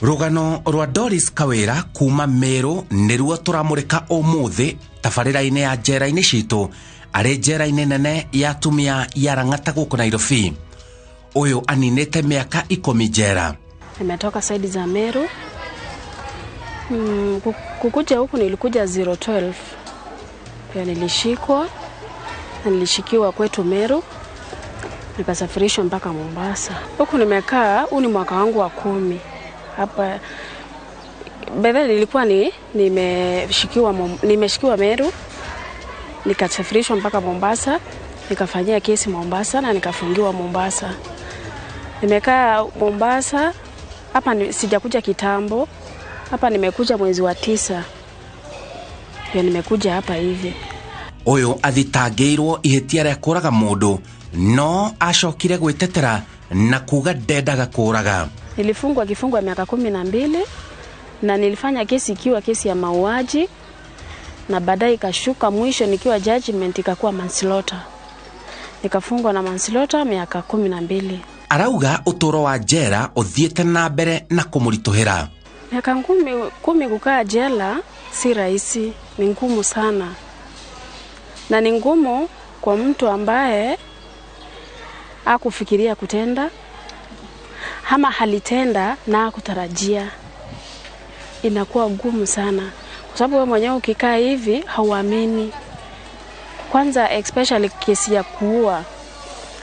Rũgano rwa Doris Kawira kuma Meru nĩruo tũramũrĩka ũmũthĩ tabarĩra-inĩ ya njera-inĩ citũ arĩ njera-inĩ nene ya atumia ya Lang'ata gũkũ Nairobi. Ũyũ aninĩte mĩaka 10 njera. Nimetoka side za Meru. Kukuja huku nilikuja 012. Pia nilishikwa na nilishikiwa kwetu Meru, nikasafirishwa mpaka Mombasa. Huku nimekaa, huu ni mwaka wangu wa 10. Hapa bedha nilikuwa ni nimeshikiwa Meru, nikasafirishwa mpaka Mombasa, nikafanyia kesi Mombasa na nikafungiwa Mombasa. Nimekaa Mombasa hapa, sijakuja kitambo. Hapa nimekuja mwezi wa 9. Pia nimekuja hapa hivi. Ũyũ athitangĩirwo ihĩtia rĩa kũraga mũndũ no acokire gwĩtetera na kuga ndendaga kũraga. Nilifungwa kifungo ya miaka 12 na nilifanya kesi ikiwa kesi ya mauaji na baadaye ikashuka mwisho nikiwa judgment ikakuwa manslaughter. Nikafungwa na manslaughter miaka 12. Arauga ũtũũro wa njera ũthiĩte na mbere na kũmũritũhĩra. Miaka 10 kukaa jela si rahisi, ni ngumu sana. Na ni ngumu kwa mtu ambaye hakufikiria kutenda ama halitenda na hakutarajia. Inakuwa ngumu sana kwa sababu wewe mwenyewe ukikaa hivi hauamini. Kwanza especially kesi ya kuua.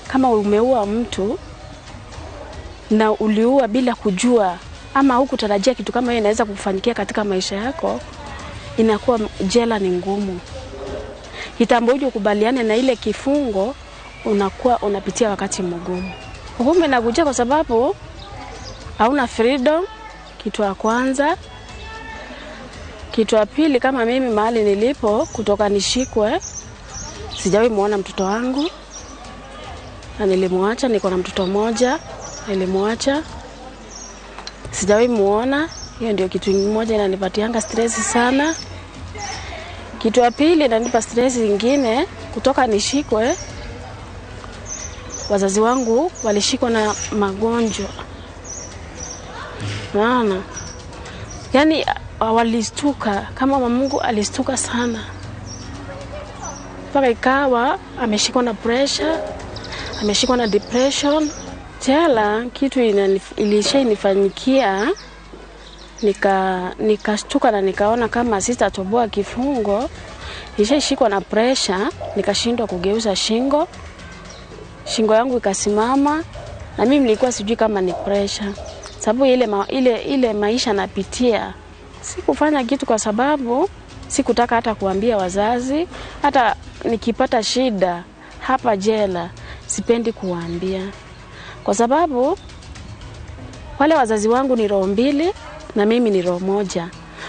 Kama umeua mtu na uliua bila kujua ama hukutarajia kitu kama hiyo inaweza kukufanyikia katika maisha yako, inakuwa jela ni ngumu. Kitambo uje ukubaliane na ile kifungo, unakuwa unapitia wakati mgumu. Hukumu inakuja kwa sababu hauna freedom, kitu ya kwanza. Kitu ya pili, kama mimi mahali nilipo kutoka nishikwe, sijawahi muona mtoto wangu. Na nilimwacha, niko na mtoto mmoja, nilimwacha. Sijawahi muona. Hiyo ndio kitu kimoja inanipatianga stress sana. Kitu ya pili inanipa stress nyingine, kutoka nishikwe, wazazi wangu walishikwa na magonjwa. Naona, yani walistuka, kama mamungu alistuka sana. Mpaka ikawa ameshikwa na pressure, ameshikwa na depression. Jela kitu ilishanifanyikia, nikastuka na nikaona kama sitatoboa kifungo. Nilishashikwa na pressure, nikashindwa kugeuza shingo. Shingo yangu ikasimama na mimi nilikuwa sijui kama ni pressure. Sababu ile maisha napitia, sikufanya kitu kwa sababu sikutaka hata kuambia wazazi. Hata nikipata shida hapa jela sipendi kuambia. Kwa sababu wale wazazi wangu ni roho mbili na mimi ni roho moja.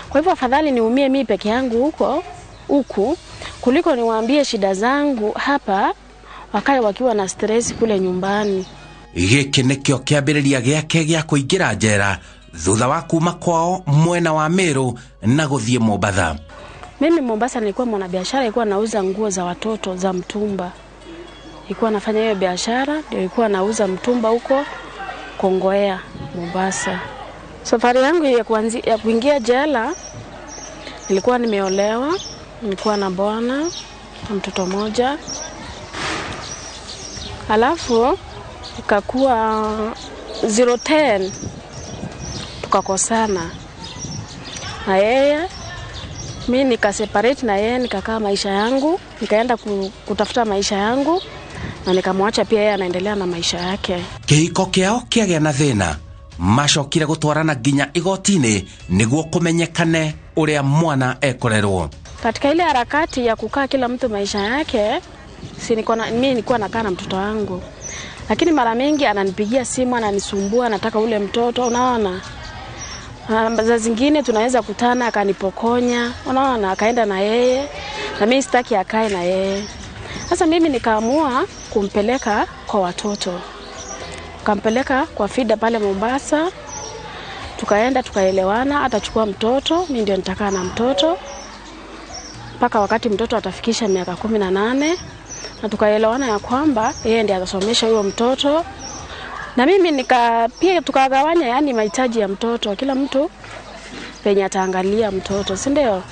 Kwa hivyo afadhali niumie mimi peke yangu huko huku kuliko niwaambie shida zangu hapa wakae wakiwa na stress kule nyumbani. Gĩkĩ nĩkĩo kĩambĩrĩria gĩake gĩa kũingĩra njera thutha wa kuma kwao mwena wa Meru na gũthiĩ Mombatha. Mimi Mombasa nilikuwa mwanabiashara, nilikuwa nauza nguo za watoto za mtumba. Nilikuwa nafanya hiyo biashara, ndio nilikuwa nauza mtumba huko Kongowea, Mombasa. Safari yangu ya kuingia jela, nilikuwa nimeolewa, nilikuwa na bwana na mtoto mmoja. Alafu ikakuwa 010 tukakosana na yeye. Mimi nikaseparate na yeye, nikakaa maisha yangu, nikaenda kutafuta maisha yangu na nikamwacha pia yeye anaendelea na maisha yake. Kĩhiko kĩao kĩagĩa na thĩna, macokire gũtwarana nginya igoti-inĩ nĩguo kũmenyekane ũrĩa mwana ekorerwo. Katika ile harakati ya kukaa kila mtu maisha yake, si mimi nilikuwa nakaa na mtoto wangu. Lakini mara mingi ananipigia simu, ananisumbua, anataka ule mtoto, unaona. Za zingine tunaweza kutana akanipokonya, unaona, akaenda na yeye, na mimi sitaki akae na yeye. Sasa mimi nikaamua kumpeleka kwa watoto. Kampeleka kwa Fida pale Mombasa. Tukaenda tukaelewana, atachukua mtoto, mimi ndio nitakaa na mtoto mpaka wakati mtoto atafikisha miaka 18, na tukaelewana ya kwamba yeye ndiye atasomesha huyo mtoto. Na mimi nika pia tukagawanya yani mahitaji ya mtoto, kila mtu penye ataangalia mtoto, si ndio?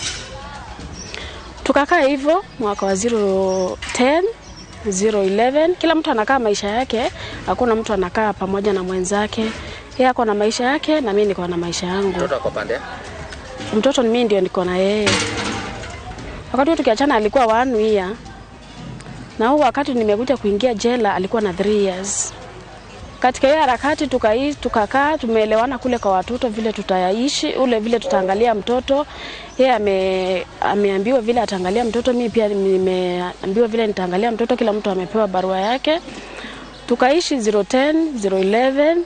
Tukakaa hivyo mwaka wa 010 011, kila mtu anakaa maisha yake, hakuna mtu anakaa pamoja na mwenzake. Yeye ako na maisha yake na mimi niko na maisha yangu. Mtoto ako pande? Mtoto ni mimi ndio niko na yeye. Wakati tukiachana alikuwa 1 year. Na huo wakati nimekuja kuingia jela alikuwa na 3 years. Katika hiyo harakati tukakaa tumeelewana kule kwa watoto vile tutayaishi, ule vile tutaangalia mtoto. Yeye ameambiwa vile ataangalia mtoto, mimi pia nimeambiwa vile nitaangalia mtoto, kila mtu amepewa barua yake. Tukaishi 010, 011,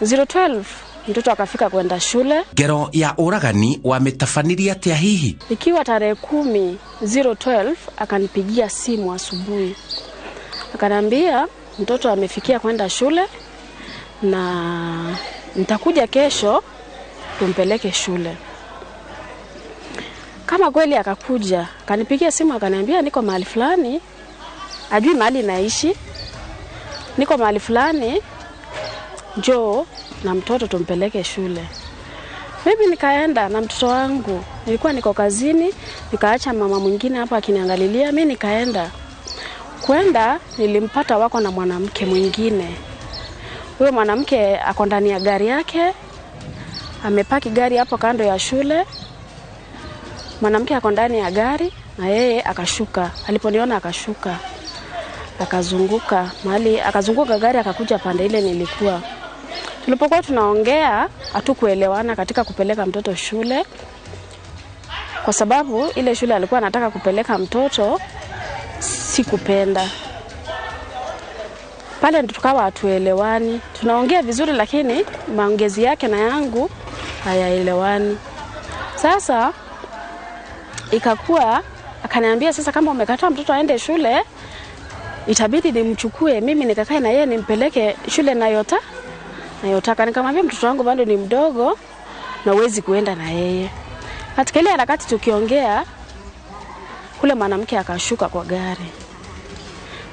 012 mtoto akafika kwenda shule. Ngero ya uragani wametafaniria atia hihi? Ikiwa tarehe 10 012 akanipigia simu asubuhi. Akaniambia mtoto amefikia kwenda shule na nitakuja kesho tumpeleke shule. Kama kweli akakuja, akanipigia simu akaniambia niko mahali fulani, ajui mahali naishi. Niko mahali fulani, njoo na mtoto tumpeleke shule. Mimi nikaenda na mtoto wangu. Nilikuwa niko kazini, nikaacha mama mwingine hapa akiniangalilia, mimi nikaenda. Kwenda nilimpata wako na mwanamke mwingine. Huyo mwanamke ako ndani ya gari yake, amepaki gari hapo kando ya shule. Mwanamke ako ndani ya gari na yeye akashuka. Aliponiona akashuka. Akazunguka mahali, akazunguka gari akakuja pande ile nilikuwa. Tulipokuwa tunaongea hatukuelewana katika kupeleka mtoto shule, kwa sababu ile shule alikuwa anataka kupeleka mtoto sikupenda. Pale tukawa hatuelewani. Tunaongea vizuri lakini maongezi yake na yangu hayaelewani. Sasa ikakuwa akaniambia sasa kama umekataa mtoto aende shule itabidi nimchukue mimi nikakae na yeye nimpeleke shule nayotaka. Nikamwambia mtoto wangu bado ni mdogo na huwezi kuenda na yeye. Katika ile harakati tukiongea, kule mwanamke akashuka kwa gari.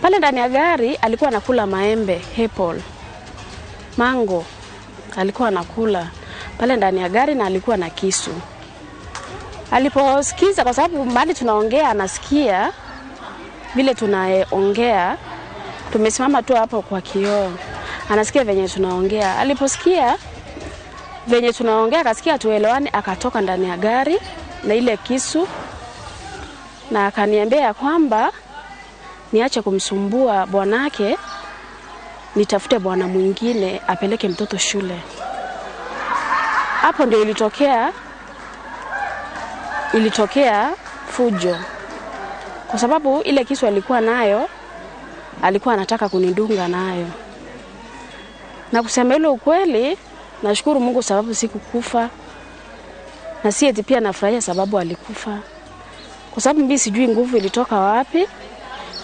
Pale ndani ya gari alikuwa anakula maembe, apple, mango alikuwa anakula pale ndani ya gari na alikuwa na kisu. Aliposikiza, kwa sababu mahali tunaongea anasikia vile tunaongea, tumesimama tu hapo kwa kioo, anasikia venye tunaongea. Aliposikia venye tunaongea akasikia tuelewani, akatoka ndani ya gari na ile kisu na akaniambia kwamba niache kumsumbua bwanake, nitafute bwana mwingine apeleke mtoto shule. Hapo ndio ilitokea fujo. Kwa sababu ile kisu alikuwa nayo, alikuwa anataka kunidunga nayo. Na kusema ile ukweli, nashukuru Mungu sababu sikukufa. Na si eti pia nafurahia sababu alikufa. Kwa sababu mimi sijui nguvu ilitoka wapi.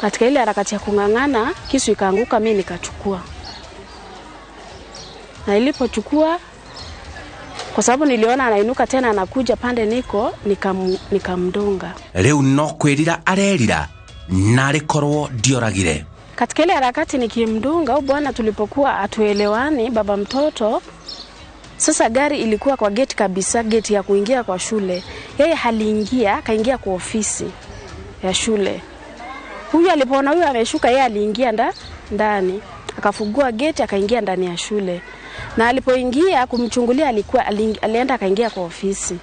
Katika ile harakati ya kung'ang'ana, kisu ikaanguka, mimi nikachukua. Na nilipochukua, kwa sababu niliona anainuka tena anakuja pande niko, nikamdunga. Rĩu no kwĩrira arerira narĩ korwo ndioragire. Katika ile harakati nikimdunga huyu bwana, tulipokuwa atuelewani baba mtoto, sasa gari ilikuwa kwa gate kabisa, gate ya kuingia kwa shule. Yeye aliingia, akaingia kwa ofisi ya shule. Huyu alipoona huyu ameshuka, yeye aliingia ndani, akafungua gate akaingia ndani ya shule. Na alipoingia kumchungulia, alikuwa alienda akaingia kwa ofisi.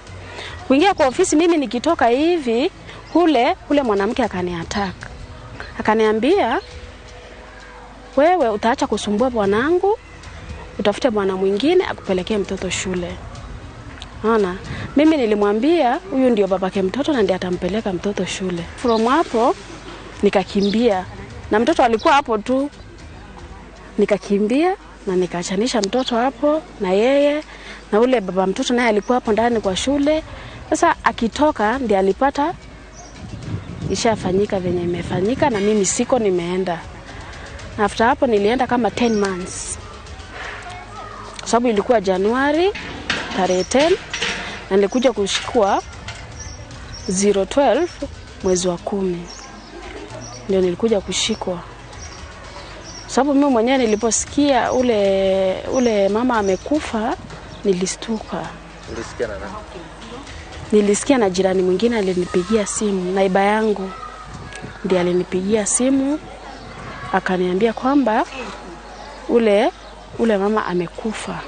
Kuingia kwa ofisi, mimi nikitoka hivi, ule mwanamke akaniattack. Akaniambia wewe utaacha kusumbua bwanangu, utafute bwana mwingine akupelekee mtoto shule. Unaona? Mimi nilimwambia huyu ndio babake mtoto na ndiye atampeleka mtoto shule. From hapo nikakimbia, na mtoto alikuwa hapo tu. Nikakimbia na nikaachanisha mtoto hapo na yeye, na ule baba mtoto naye alikuwa hapo ndani kwa shule. Sasa akitoka ndiye alipata ishafanyika venye imefanyika, na mimi siko nimeenda. Na after hapo nilienda kama 10 months. Kwa sababu ilikuwa Januari tarehe 10 na nilikuja kushikwa 012 mwezi wa 10. Ndio nilikuja kushikwa. Sababu mimi mwenyewe niliposikia ule mama amekufa nilistuka. Ulisikia na nani? Nilisikia na jirani mwingine alinipigia simu, naiba yangu ndiye alinipigia simu akaniambia kwamba ule mama amekufa.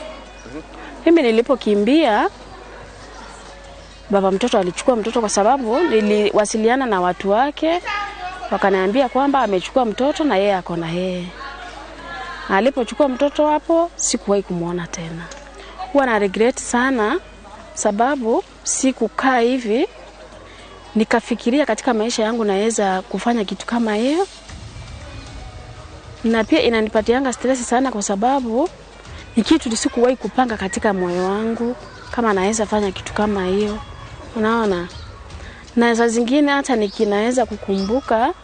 Mimi nilipokimbia, baba mtoto alichukua mtoto, kwa sababu niliwasiliana na watu wake wakaniambia kwamba amechukua mtoto na yeye ako na yeye. Alipochukua mtoto hapo sikuwahi kumuona tena. Huwa na regret sana sababu sikukaa hivi nikafikiria katika maisha yangu naweza kufanya kitu kama hiyo. Na pia inanipatianga stress sana kwa sababu ni kitu sikuwahi kupanga katika moyo wangu kama naweza fanya kitu kama hiyo. Unaona? Na saa zingine hata nikinaweza kukumbuka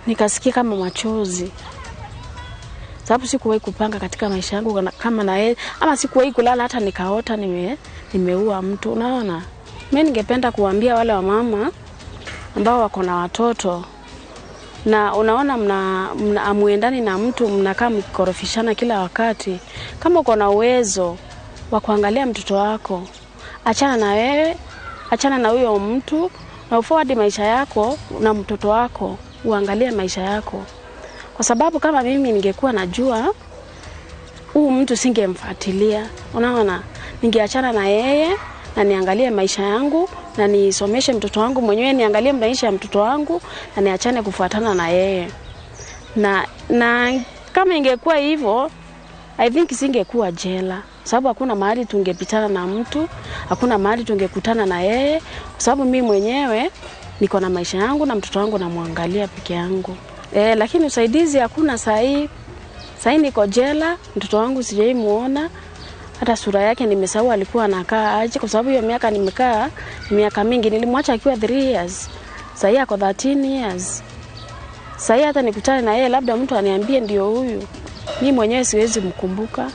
nikasikia kama machozi. Sababu sikuwahi kupanga katika maisha yangu kama na ama sikuwahi kulala hata nikaota nimeua mtu. Unaona? Mimi ningependa kuambia wale wamama ambao wako na watoto na unaona mna amuendani na mtu, mnakaa mkikorofishana kila wakati. Kama uko na uwezo wa kuangalia mtoto wako, achana na wewe, achana na huyo mtu na uforward maisha yako na mtoto wako, uangalie maisha yako. Kwa sababu kama mimi ningekuwa najua huu mtu singemfuatilia. Unaona? Ningeachana na yeye na niangalie maisha yangu na nisomeshe mtoto wangu mwenyewe, niangalie maisha ya mtoto wangu na niachane kufuatana na yeye. Na kama ingekuwa hivyo, I think singekuwa jela. Sababu hakuna mahali tungepitana na mtu, hakuna mahali tungekutana na yeye, kwa sababu mimi mwenyewe niko na maisha yangu na mtoto wangu namwangalia peke yangu. Lakini usaidizi hakuna sahi. Sahi niko jela, mtoto wangu sijai muona. Hata sura yake nimesahau alikuwa anakaa aje, kwa sababu hiyo miaka nimekaa miaka mingi. Nilimwacha akiwa 3 years. Sahi ako 13 years. Sahi hata nikutane na yeye labda mtu aniambie ndio huyu, mimi mwenyewe siwezi mkumbuka.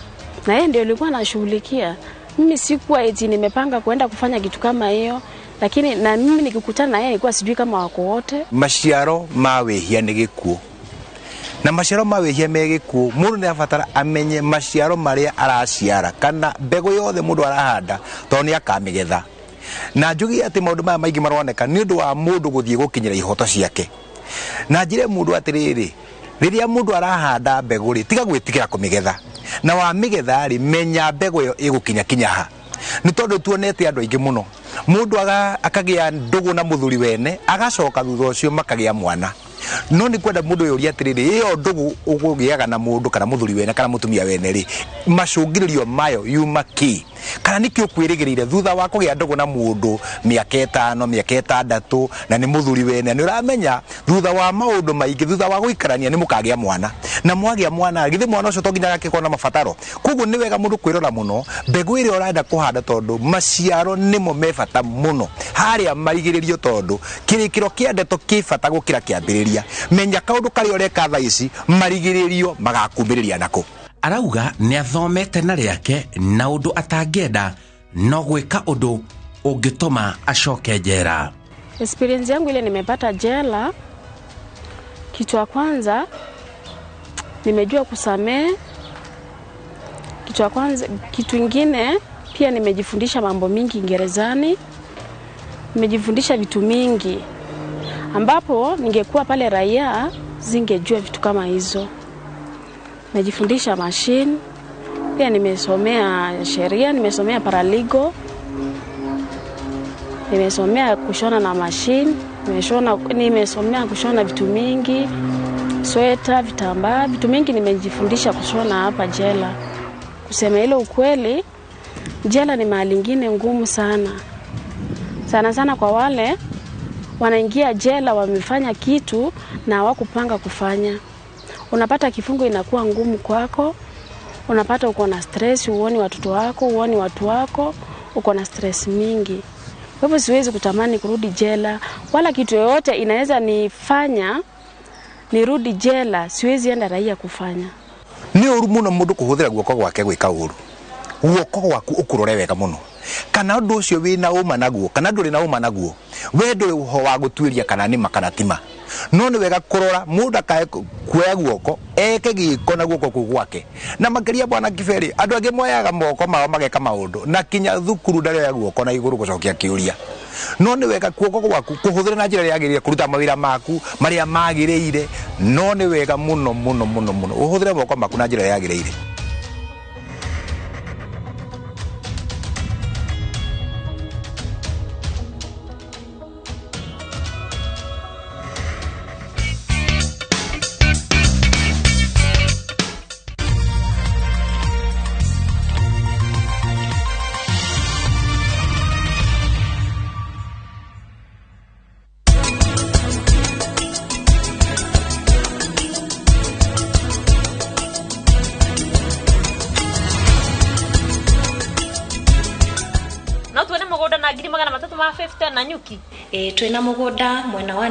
Na yeye ndio alikuwa anashughulikia. Mimi sikuwa eti nimepanga kwenda kufanya kitu kama hiyo, lakini na mimi nikikutana na yeye nilikuwa sijui kama wako wote. Maciaro ma wĩhia nĩ gĩkuũ. Na maciaro ma wĩhia me gĩkuũ, mũndũ nĩ abatara amenye maciaro marĩa araciara kana mbegũ yothe mũndũ arahanda tondũ nĩ akamĩgetha. Na njuge atĩ maũndũ maya maingĩ maroneka nĩ ũndũ wa mũndũ gũthiĩ gũkinyĩra ihoto ciake. Na njĩre mũndũ atĩrĩrĩ, rĩrĩa mũndũ arahanda mbegũ rĩ, tiga gwĩtigĩra kũmĩgetha. Na wamĩgetha rĩ, menya mbegũ ĩyo ĩgũkinya kinya ha. Nĩ tondũ tuonete andũ aingĩ mũno, mũndũ akagĩa ndũgũ na mũthuri wene, agacoka thutha ũcio makagĩa mwana. No nĩ kwenda mũndũ ũyũ ũria atĩrĩrĩ, ĩyo ndũgũ ũgũgĩaga na mũndũ kana mũthuri wene kana mũtumia wene rĩ, macũngĩrĩrio mayo yuma kĩ? Kana nĩkĩ ũkwĩrĩgĩrĩire thutha wa kũgĩa ndũgũ na mũndũ mĩaka 5, mĩaka 6, na nĩ mũthuri wene? Nĩ ũramenya thutha wa maũndũ maingĩ, thutha wa gũikarania nĩ mũkagĩa mwana. Na mwagĩa mwana, githĩ mwana ũcio to nginya agakĩkorwo na mabataro. Koguo nĩ wega mũndũ kwĩrora mũno mbegũ ĩrĩa ũrenda kũhanda, tondũ maciaro nĩmo me bata mũno harĩa marigĩrĩrio, tondũ kĩrĩkĩro kĩa ndeto kĩ bata gũkĩra kĩambĩrĩria. Menya kaũndũ karĩa ũreka thaa ici, marigĩrĩrio magakumĩrĩria nako. Arauga nĩ athomete na rĩake na ũndũ atangĩenda no gwĩka ũndũ ũngĩtũma acoke jela. Experience yangu ile nimepata jela, kitu ya kwanza nimejua kusamehe. Kitu ya kwanza, kitu ingine pia nimejifundisha mambo mingi gerezani. Nimejifundisha vitu mingi ambapo ningekuwa pale raia zingejua vitu kama hizo. Nimejifundisha machine, pia nimesomea sheria, nimesomea paralegal, nimesomea kushona na machine, nimesomea kushona vitu mingi, sweta, vitambaa, vitu mingi nimejifundisha kushona hapa jela. Kusema ile ukweli, jela ni mahali ingine ngumu sana. Sana sana kwa wale wanaingia jela wamefanya kitu na hawakupanga kufanya. Unapata kifungo inakuwa ngumu kwako, unapata uko na stress, huoni watoto wako, huoni watu wako, uko na stress mingi. Kwa hivyo siwezi kutamani kurudi jela, wala kitu yoyote inaweza nifanya nirudi jela, siwezi enda raia kufanya. Nĩ ũru mũno mũndũ kũhũthĩra guoko gwake gwĩka ũru. Guoko gwaku ũkũrore wega mũno. Kana ũndũ ũcio wĩna ũma naguo, kana ndũrĩ na ũma naguo, we ndũrĩ ho wa gũtuĩria kana nĩma kana tima. No nĩ wega kũrora mũndũ akae kuoya guoko eke gĩko na guoko kũu gwake. Na makĩria bwana Kiberi, andũ angĩ moyaga moko mao mageka maũndũ na kinya thukuru ndarĩoya guoko na igũrũ gũcokia kĩũria. No nĩ wega guoko gwaku kũhũthĩra na njĩra ĩrĩa yagĩrĩire, kũruta mawĩra maku marĩa magĩrĩire. No nĩ wega mũno mũno mũno mũno ũhũthĩre moko maku na njĩra ĩrĩa yagĩrĩire. No tuone mũgũnda na 350,000 na nyuki. Ĩ, twĩna mũgũnda mwena wa